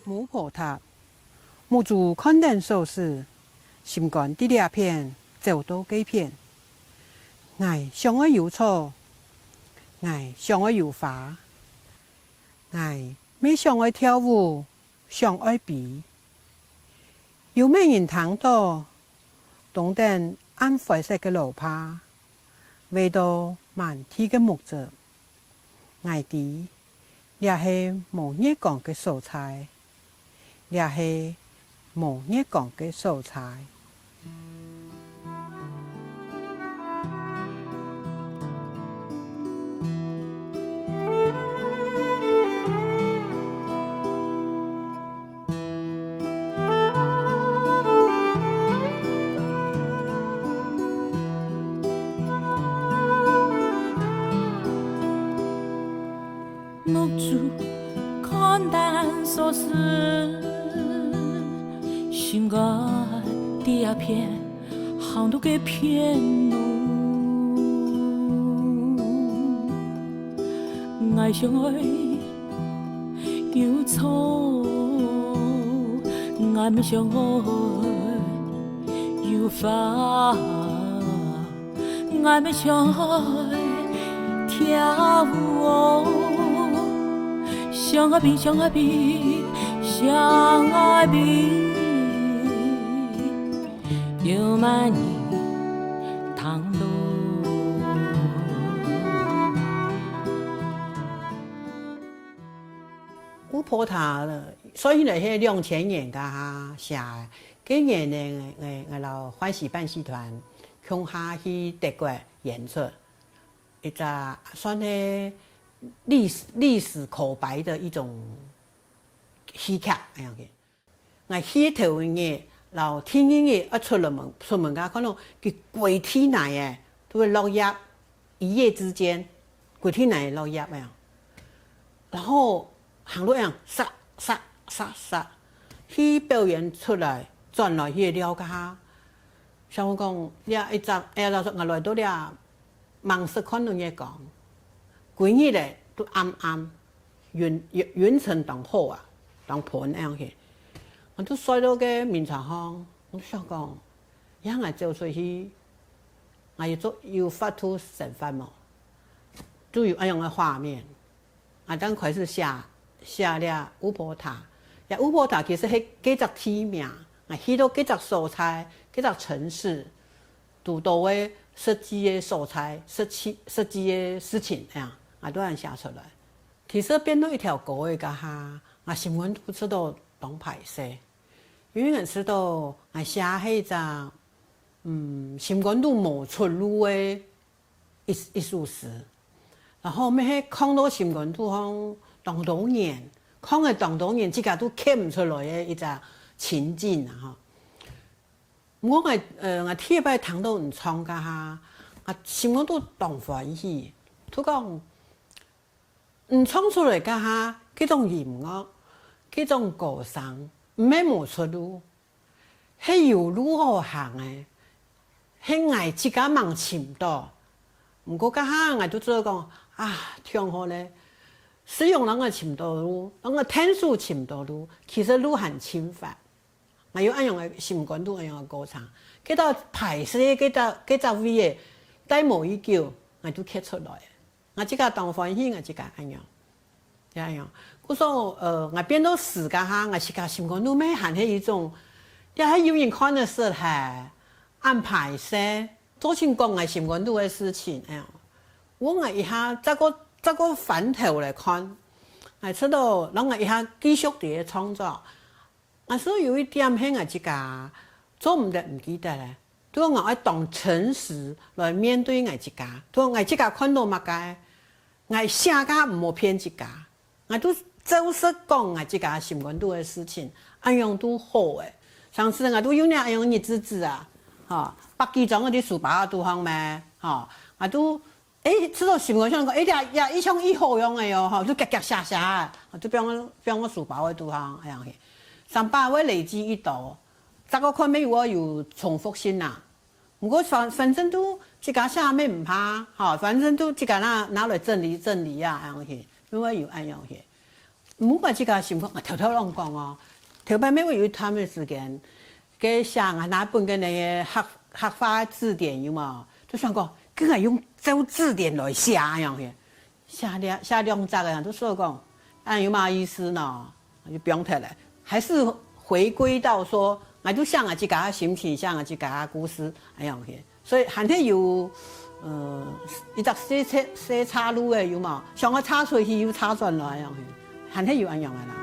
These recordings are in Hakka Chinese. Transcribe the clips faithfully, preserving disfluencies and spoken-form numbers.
巫婆塔，目珠看等所視，心肝在這片，走到該片。𠊎想愛有草，𠊎想愛有花，𠊎乜想愛跳舞，想愛飛。有麼人聽著，當等暗灰色个羅帕，飛到滿地个目汁。 𠊎知，這係無月光个所在，這係無月光个所在。 目珠看等所視，心肝在這片，行到該片路。𠊎想愛 有草，𠊎乜想愛有花，𠊎乜想愛跳舞。想啊飛，想啊飛，想啊飛，有麼人聽著？ 巫婆塔，算起來係兩千年該下寫个。該年呢，𠊎，𠊎，𠊎摎歡喜辦戲團共下去德國演出，一隻算係歷史，歷史口白的一種戲劇恁樣个。 𠊎去頭一日，摎第二日愛出來門，出門口看著佢歸地泥仔，都會落葉，一夜之間，歸地泥仔落葉恁樣。然後行路恁樣，沙沙沙沙，去表演出來，轉來去尞該下，想講，這一隻，哎呀，老師，𠊎來到這，吂識看著月光，歸日仔都暗暗。 雲，雲，雲層當厚啊，當歕恁樣去。𠊎就睡到該眠床項，𠊎就想講，這下𠊎走出去，𠊎有做，有法度生活無？就有恁樣个畫面。𠊎正開始寫，寫這巫婆塔。這巫婆塔其實係該隻地名，𠊎去到該隻所在，該隻城市，堵著个實際个所在，實際，實際个事情，恁樣，𠊎都恁寫出來。 其實變到一條歌仔該下，𠊎心肝肚試著當敗勢，因為𠊎試著𠊎寫係一隻，嗯，心肝肚無出路个一，一首詩。然後乜係囥到心肝肚項當多年，囥了當多年，自家都囥毋出來个一隻情境啊，吼。毋過𠊎，呃，𠊎第一擺聽著你唱該下，𠊎心肝肚當歡喜，就講 你唱出來該下，該種音樂，該種歌聲，毋係無出路，係有路好行个，係𠊎自家吂尋著。毋過該下𠊎就知講，啊，忒好咧，使用人个尋著路，人个天數尋著路，其實路還盡闊。 𠊎有恁樣个心肝肚恁樣个過程。該兜敗勢，該兜，該隻位仔，待無幾久，𠊎就徛出來。𠊎自家當歡喜，𠊎自家恁樣，就恁樣。故所，呃，𠊎變到詩該下，𠊎自家心肝肚乜還係一種，也係有人看得識係，恁敗勢，做陣講𠊎心肝肚个事情，恁樣。𠊎，𠊎一下，再過，再過翻頭來看，𠊎知著，然後𠊎一下繼續在該創作。 𠊎試著有一點係𠊎自家做毋得毋記得个，就係𠊎愛當誠實來面對𠊎自家，就係𠊎自家看著麼个，𠊎寫个毋好騙自家，𠊎就照實講𠊎自家心肝肚个事情，恁樣就好个。上次𠊎就有領恁樣日誌誌啊，吼，百幾張个在書包仔肚項咩，吼，𠊎就 欸，試著心肝想講，欸，這，這一項已好用个喲，吼，就遽遽寫寫啊，就放，放到書包仔肚項，恁樣去。三擺會累積一到，再過看乜有無有重複性啊。毋過反，反正都自家寫乜毋怕，吼，反正都自家拿，拿來整理整理啊，恁樣去，就會有恁樣去。毋過自家心肝，𠊎頭頭攏講哦，頭擺乜有一段个時間，該寫𠊎那本个該个客，客話字典有無？就想講，該𠊎用照字典來寫恁樣个，寫兩，寫兩隻个，就想講，恁有麼个意思呢？就放忒了。還是回歸到說，𠊎就寫𠊎自家个心情，寫𠊎自家个故事，恁樣个。 所以還係有，呃，一隻細，細，細岔路个，有無？想愛岔出去又岔轉來恁樣，還係有恁樣个啦。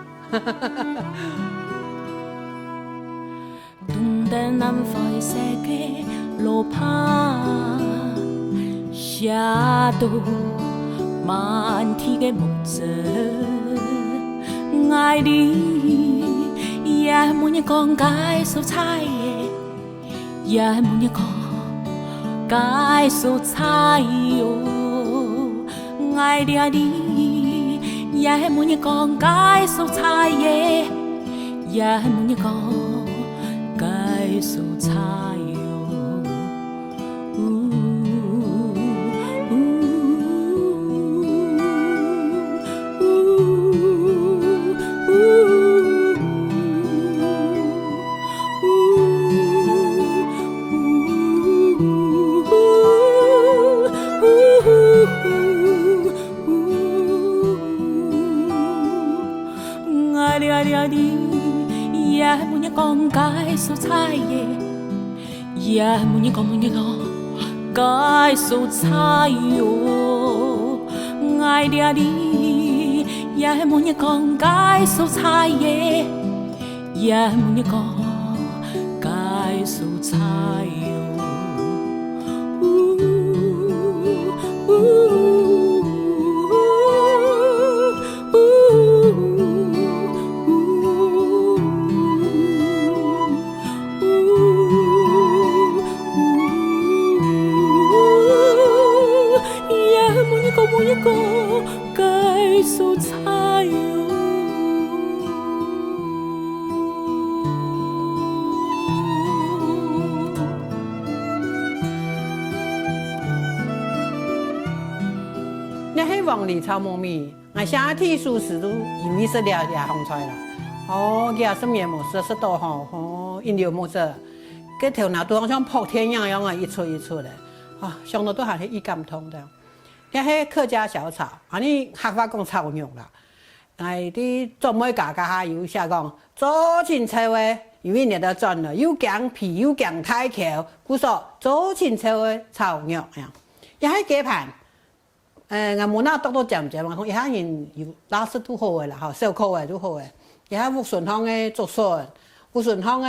這係黃梨炒秧米，𠊎寫第一首詩都因為食這，這項菜啦。哦，幾下十年無食，食到吼，哦，印流目汁，該頭那肚項像破天樣樣啊，一出一出个。啊，想到都還係異感動个。這係客家小炒，啊，你客話講炒肉啦。 𠊎在長輩家該下有寫講，做清楚个，因為你兜轉來，又驚肥又驚大箍，故所做清楚个炒肉恁樣。也係雞盤，呃，𠊎無那剁到尖尖，𠊎講一下人有罅食都好个啦，吼，小可个都好个。也係屋脣項个竹筍，屋脣項个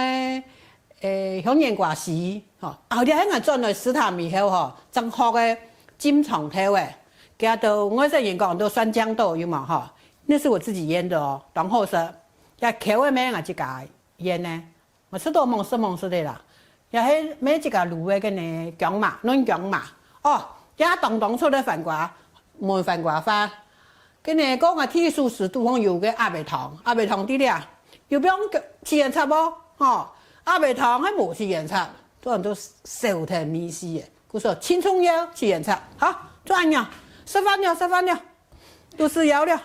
欸，香櫞瓜絲，吼，後來𠊎轉來斯坦以後吼，正學个浸長豆仔，佢兜外省人講都酸豇豆，有無吼？那是我自己醃的哦，當好食。也口味乜𠊎自家醃个，𠊎食到吂食吂食个啦。也係乜自家滷个該呢薑嫲，嫩薑嫲。哦，也當當出个番瓜，燜番瓜飯。 該呢，講啊，第一首詩肚項有个鴨仔湯，鴨仔湯在這，又毋用去現炒哦，吼，鴨仔湯還無去現炒，都很多燒忒味緒个，故所盡重要去現炒。好，做恁樣，食飯了，食飯了，肚屎枵了。